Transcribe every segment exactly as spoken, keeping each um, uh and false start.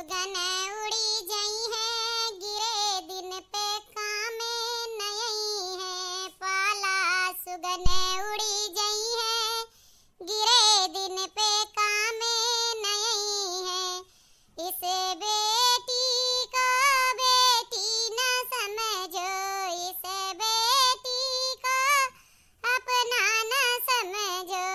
सुगन उड़ी जइहैं, गिरे दिन पे कामे न अइहैं। पाला सुगन उड़ी जइहैं, गिरे दिन पे कामे न अइहैं। इस बेटी को बेटी न समझो, इस बेटी को अपना न समझो।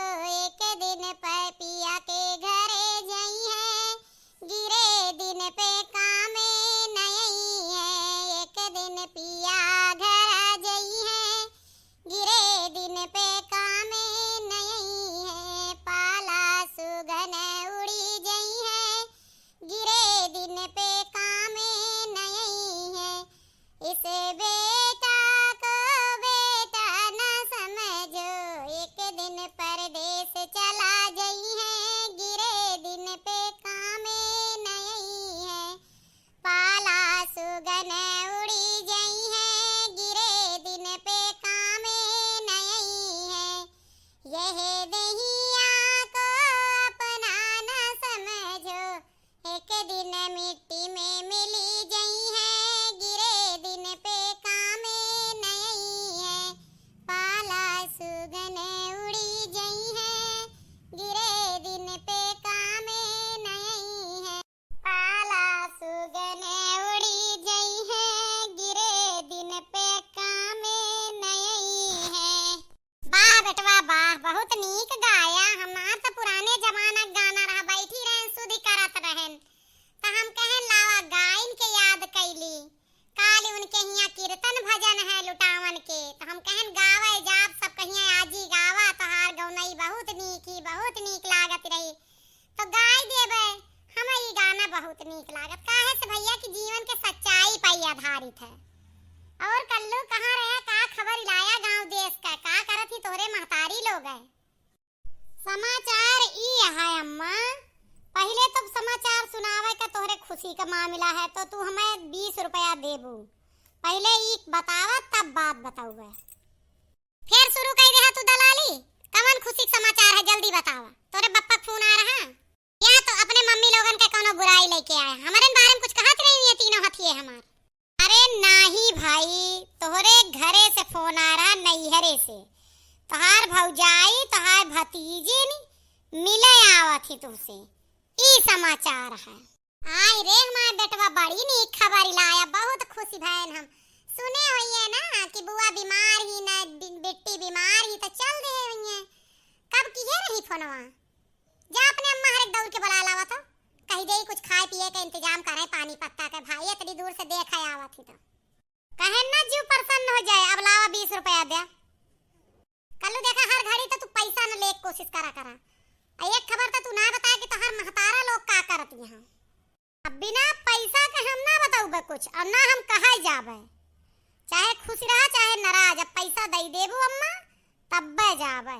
एक दिन पर पिया के घरे जइहैं, गिरे दिन पे कामे न अइहैं। एक दिन पिया घर जइहैं, गिरे दिन पे कामे न अइहैं। पाला सुगन उड़ी जइहैं, गिरे दिन पे कामे न अइहैं। इस बेटा को बेटा न समझो, एक दिन परदेस चला जइहैं, गिरे दिन पे कामे न अइहैं। पाला सुगन उड़ी जइहैं, गिरे दिन पे कामे न अइहैं। यह देहिया को अपना न समझो, एक दिन मिट्टी में मिली जइहैं, गिरे दिन पे कामे न अइहैं। पाला सुगन उड़ी जइहैं, गिरे दिन पे कामे न अइहैं। पाला सुगन उड़ी जइहैं, गिरे दिन पे कामे न अइहैं। वाह बेटवा वाह, बहुत नीक गाया। हमार त पुराने जमाना के गाना रहा, बैठी रहन सुधि करत रहन, त हम कहन लावा गाइन के याद कैली। काल उनके हियाँ कीर्तन भजन है लुटावन के, त हम कहन गावे जाब सब कहिया आजी गावा, तोहार गौनई बहुत नीक ही, बहुत नीक लागत रही। तो गाय देबे, हमें ई गाना बहुत नीक लागत, काहे से भैया कि जीवन के सच्चाई पर आधारित है। और कल्लू कहाँ रहे, का खबर लाया गांव देश का, का करत ही तोहरे महतारी लोग है? समाचार ई है अम्मा, पहिले तो समाचार सुनावे का तोहरे खुशी का मामला है, तो तू हमें बीस रुपया देबू, पहिले ई बतावा तब बात बताऊबे। फिर शुरू कइ देहा तू दलाली, कवन खुशी के समाचार है, जल्दी बतावा। तोरे बप्पा के फोन आ रहा? या तो अपने मम्मी लोगन के कौनो बुराई लेके आए, हमरे बारे में कुछ कहत रही हुई है तीनों हथिये हमार। अरे नाही भाई, तोहरे घरे से फोन आ रहा, नैहरे से। तोहार भौजाई, तोहार भतीजिन मिले आवत ही तुमसे, ई समाचार है। आय रे हमार बेटवा, बड़ी नीक खबर लाया, बहुत खुश भएन हम। सुने होइए ना कि बुआ बीमार ही ना, बि-, बिट्टी बीमार ही, तो चल दे होइए। कब किहे रही फोनवा? जा अपने अम्मा हरे दौड़ के बुला लावा तो, कही दे कुछ खाए पिए के इंतजाम करे, पानी पत्ता के, भाई इतनी दूर से देखे आवत ही तो। कहे ना जीव प्रसन्न हो जाए, अब लावा बीस रुपया दे। कल्लू देखा, हर घड़ी तो तू पैसा न ले कोशिश करा करा। आ एक खबर तो तू ना बताए कि तोहार महतारा लोग का करत यहाँ। अब बिना पैसा के हम ना बताऊबे कुछ और ना हम कहे जाबे। चाहे खुश रहा चाहे नाराज, अब पैसा दे देबू अम्मा तब्बे जाबे।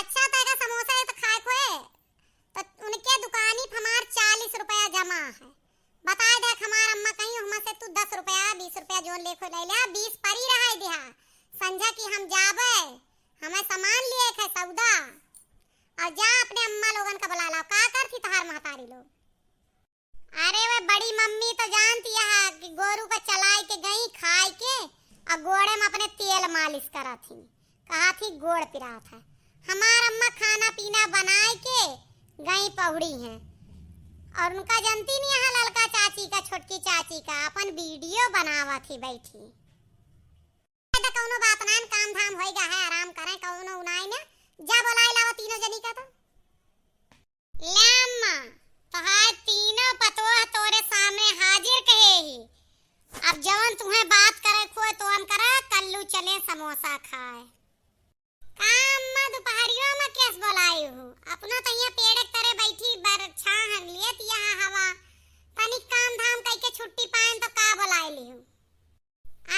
अच्छा, तो एका समोसा ये तो खाए खोए, तो उनके दुकानी पर हमार चालीस रुपया जमा है। बताए देख हमार अम्मा कहीं, हमा से तू दस रुपया, बीस रुपया जोन लेखो ले ले, बीस परी रहा दिहा। संझा की हम जाबे, हमें सामान लिए थे सौदा। और जा अपने अम्मा लोगन का बुला लाओ, का करती तोहार महतारी लोग? अरे वे बड़ी मम्मी तो जानती है कि गोरू का चलाए के गई खाए के, और गोड़े में अपने तेल मालिश करा थी। कहा थी गोड़ पिरात है। हमार अम्मा खाना पीना बनाए के गई पहुड़ी हैं। और उनका जनती नहीं यहाँ ललका चाची का, छोटकी चाची का, अपन वीडियो बनावा थी बैठी। तो कौनो बात ना, काम धाम होइगा है, आराम करें, कौनो उनाई ना। जा बोलाई लावा तीनों जनी का तो। ले अम्मा, तोहार तीनों पतोह तोरे सामने हाजिर कहे ही। अब जवन तुम्हें बात करे खोए तोन करा, कल्लू चले समोसा खाए। का अम्मा दोपहरियो में केस बोलाई हूँ? अपना तो यहाँ पेड़ के तरे बैठी बर छाह लेत यहाँ हवा। तनिक काम धाम कइके छुट्टी पाएन तो का बोलाई ली हूँ?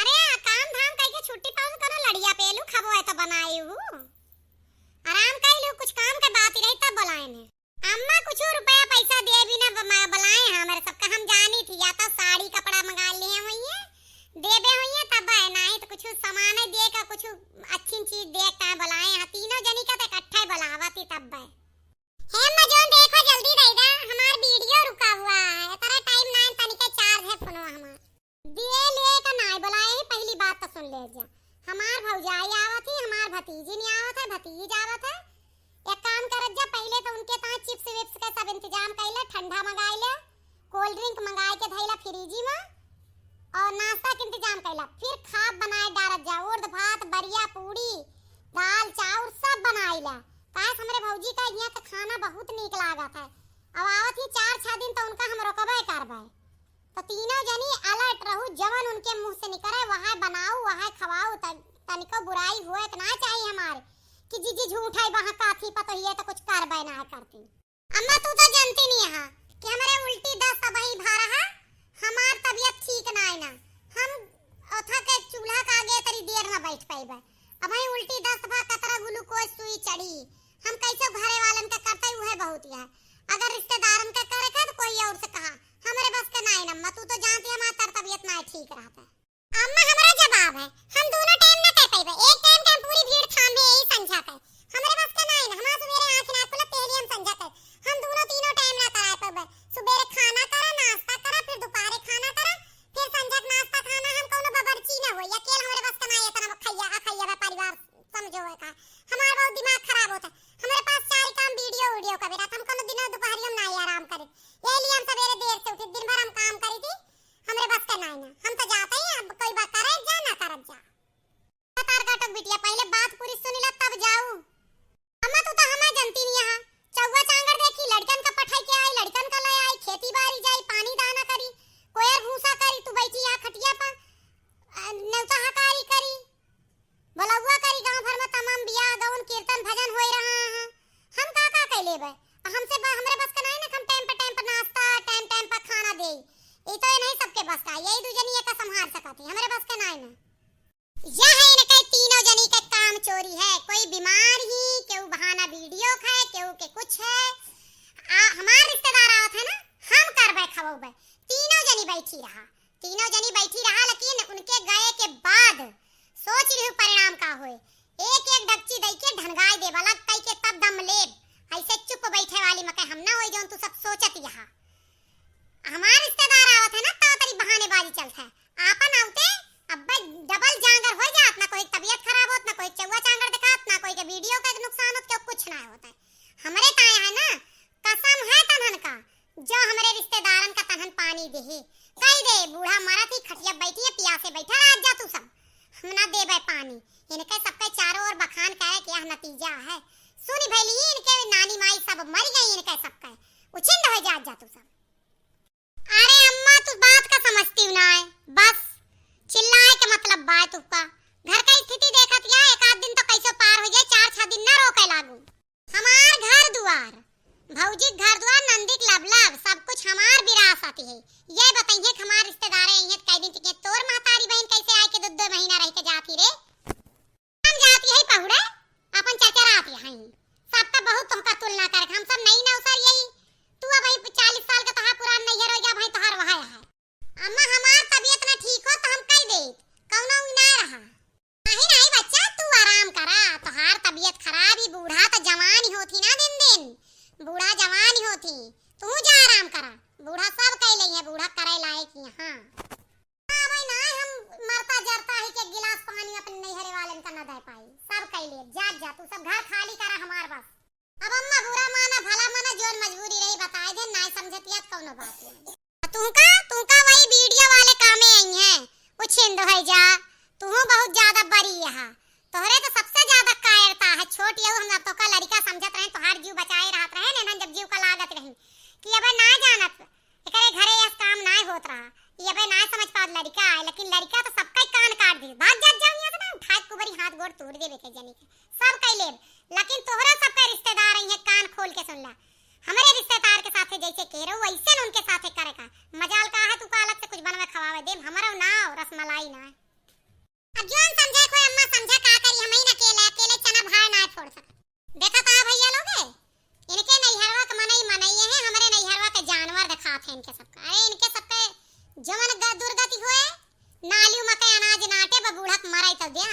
अरे, काम धाम कइके छुट्टी पाउन, कोनो लड़िया पेलू, खबो है तो बनाए हूँ। आराम कइ लू, कुछ काम के बात ही रही तब बोलाए ने। अम्मा कुछ इंतजाम कइला, ठंडा मंगाइला, cold drink मंगाइ के धइला फ्रिजी मा, और नाश्ता के इंतजाम कइला। फिर खाब बनाए डारत जा, उर्द भात, बरिया, पूड़ी, दाल, चाउर सब बनाइला। काहे से हमरे भौजी का इहाँ का खाना बहुत नीक लागत है। अब आवत ही चार छह दिन तो उनका हम रोकबे करबे। तो तीनों जनी alert रहू, जवन उनके मुँह से निकरे वहै बनाऊ, वहै खवाऊ। त-, तनिको बुराई होए के ना चाही हमारे कि जीजी झूठ है, वहाँ काथी पतोहिए तो कुछ करबे ना करती। अम्मा, तू तो जनती नहीं है कि हमरे उल्टी दस्त अबहीं भा रहा, हमार तबियत ठीक ना है ना, हम ओथा के चूल्हा का आगे तरी देर ना बैठ पाइबे। अबहीं उल्टी दस्त भा, कतरा glucose सुई चढ़ी, हम कैसे घरे वालन का करते, उहे बहुत है। अगर रिश्तेदारन का करे का तो कोई और से कहा, हमरे बस के ना है ना अम्मा, तू तो जानती है हमार तर तबियत ना ठीक रहता। अम्मा, हमरा जवाब है, हम दोनों टाइम ना कर पइबे। एक टाइम के हम पूरी भीड़ थामे यही संझा के। हमरे बस के नाई ना, हमार सुबेरे आँख ना खुलत, पहले हम संझा के। हम दोनों तीनों टाइम ना कराए पइबे। सुबेरे खाना करा, नाश्ता करा, फिर दोपहरे खाना करा, फिर संझा के नाश्ता खाना। हम कौनो बबरची ना होई, अकेल हमरे बस के नाई इतना खैया, अखैया बा परिवार समझो है का। हमार बहुत दिमाग खराब होता है। हमरे पास चार काम वीडियो वीडियो का बेरा, हम कौनो दिनों दोपहरियों में नाई आराम करे। यही लिए हम सवेरे देर से उठी, दिन भर हम काम करी थी। हमरे बस के नाई ना, हम तो जाते ही, अब कोई बात करे जा ना करब जा। तार काटक बिटिया, पहले बात पूरी सुनिला तब जाऊ। अम्मा, तू तो हमार जनती नहीं है, चौवा चांगर देखी, लड़कन का पठाई के आई, लड़कन का ले आई, खेती बाड़ी जाई, पानी दाना करी, कोयर भूसा करी, तू बैठी यहाँ खटिया पर, अ, नेवता हकारी करी। बोलौआ करी, गांव भर में तमाम बियाह, गौन, कीर्तन, भजन होए रहा है। हम का का कइ लेबे? हमसे ब-, हमरे बस का नाई ना, हम टाइम पे, टाइम पे नाश्ता, टाइम, टाइम पे खाना देई। ई तो ये नहीं सबके बस का, यही दू जनी एका संभाल सकत ही, हमरे बस का नाई ना। यह है इनके तीनों जनी के काम चोरी है, कोई बीमार ही, केहू बहाना वीडियो का है, केहू के कुछ है। आ, हमार रिश्तेदार आवत है ना, हम करबे खवौबे। तीनों जनी बैठी रहा। तीनों जनी बैठी रहा, लेकिन उनके गए के बाद सोच लिहू परिणाम का होए। एक एक डगची दई के ढनगाए देबा, लगतई के तब दम लेब। ऐसे चुप बैठे वाली मके हम ना होई, जौन तू सब सोचत यहाँ। हमार रिश्तेदार आवत है ना, तो तरी बहानेबाजी चलत है। आपन आवते अब्बे डबल जांगर हो जात, ना कोई तबियत खराब होत, ना कोई चौवा चांगर दिखात, ना कोई के वीडियो का नुकसान होत, क्यों कुछ ना होत है। हमरे ताए है ना, कसम है तनहन का, जो हमरे रिश्तेदारन का तनहन पानी देहे। कही दे, बूढ़ा मरत ही खटिया बैठी है, पियासे बैठा रह जा तू सब, हम ना देबे पानी। इनके सबके चारों ओर बखान करे के यह नतीजा है। सुनी भैली, इनके नानी माई सब मर गई, इनके सबके उछिंद हो जात जा तू सब। अरे अम्मा, तू बात का समझती हो ना है, बस चिल्लाए के मतलब बाय तुक्का। घर का स्थिति देखत या, एक आध दिन तो कैसे पार हो जाए, चार छह दिन ना रोके लागू। हमार घर दुआर, भौजी के घर दुआर, नंदी के लबलब, सब कुछ हमार विरासत है। ये बताइए कि हमार रिश्तेदार आई हैं, कह दिन तोर महतारी बहन कैसे आए के दो दो महीना रह के जाती रे? हम जाती है पहुड़े, अपन चरचरात है। सब तो बहुत तुमका तुलना करे, हम सब नई नौसर यही। तू अब ही चालीस साल का तोहार पुरान नैहर हो गया, भाई तोहार वहाँ है। अम्मा, हमार तबियत ना ठीक हो तो हम कह दे, कौनो उ ना रहा। नहीं, नहीं बच्चा, तू आराम करा, तोहार तबियत खराब ही, बूढ़ा तो जवान ही होती ना दिन दिन, बूढ़ा जवान ही होती, तू जा आराम करा, बूढ़ा सब कह ले है, बूढ़ा करे लायक ही। हाँ। अबे ना हम मरता जरता ही के गिलास पानी अपने नैहरे वालन का न दे पाई। सब कह लिए, जा, जा, तू सब घर खाली करा हमार बस। अब अम्मा बुरा माना, भला माना, जोन मजबूरी रही बताए दे, नाय समझतिया त कौनो बात नहीं। तुमका, तुमका वही वीडियो वाले कामे आई हैं, उछिंद हो जा, तू बहुत ज्यादा बड़ी यहाँ। तोहरे तो सबसे ज्यादा कायरता है, छोट यहू हम तोका लड़िका समझत रहे, तोहार जीव बचाए रहत रहे, ने जब जीव का लागत रही कि अबे ना जानत, एकरे घरे यस काम नाय होत रहा, ई अबे नाय समझ पावत लड़िका आए, लेकिन लड़िका तो सबका ही कान काट दी। भाग जात जाओ यहाँ से ना, उठाए कुबरी हाथ गोड़ तोड़ देबे के जनी के। सब कह लेब, लेकिन तोहरा सबका रिश्तेदार आई हैं, कान खोल के सुन ला। हमरे रिश्तेदार के साथे जैसे के रहो, वैसे न उनके साथे करे का। मजाल का है, तू का अलग से कुछ बनवे खवावे देब, हमरो नाव रसमलाई ना। अब जोन समझे कोई अम्मा समझा का करी, हम ही न अकेले, अकेले चना भार ना फोड़ सकत। देखा था भैया लोगे, इनके नैहरवा के मनई मनई है, हमरे नैहरवा के जानवर दिखात है इनके सबका। अरे इनके सबके जवन ग-, दुर्गति होए, नाली में के अनाज नाटे बा, बूढ़ा के मराई तो द्या।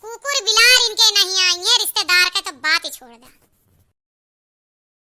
कुकुर बिलार इनके नहीं आई है, रिश्तेदार के तो बात ही छोड़ द्या।